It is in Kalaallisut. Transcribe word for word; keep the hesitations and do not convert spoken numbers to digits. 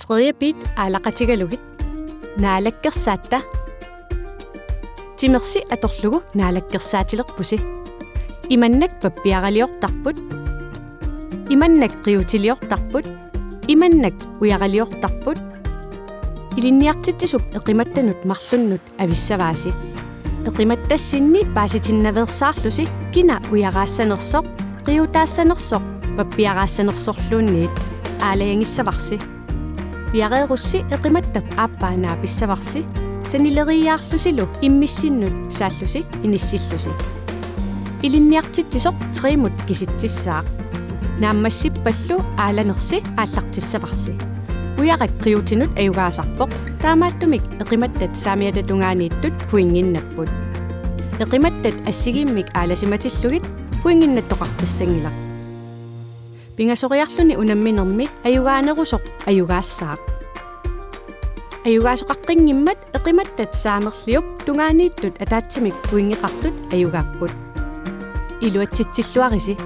Tredje bit aalaqatigalugit. Naalakkersaatta. Timersi atorlugu naalakkersaatilerpusi. Imannak pappiaraliortarput. Imannak qiutiliortarput. Imannak ujaraliortarput. Ilinniartitsisup eqimattanut marlunnut avissavaasi. Eqimattassinni paasitinnaveersaarlusi kina ujaraassanersoq, qiutaassanersoq, pappiaraassanersorluunniit aalajangissavarsi. Piareerussi eqimattap aappaa naapissavarsi, sanileriiaarlusilu immissinnut saallusi inissillusi. Ilinniartitsisoq tremut kisitsissaaq. Naammassippallu aalanersi aallartissavarsi. Ujarak qiutinut ajugaasarpoq, taamaattumik eqimattat saamiata tungaaniittut pointinnapput. Eqimattat assigiimmik aalasimatillugit pointinnattoqartassanngilaq. Pingasoriarluni unamminermi ajugaanerusoq ajugaassaaq. Ajugaasoqaqqinngimmat eqimattat saamerliup tungaaniittut ataatsimik pointeqartut ajugaapput. Iluatsitsilluarisi.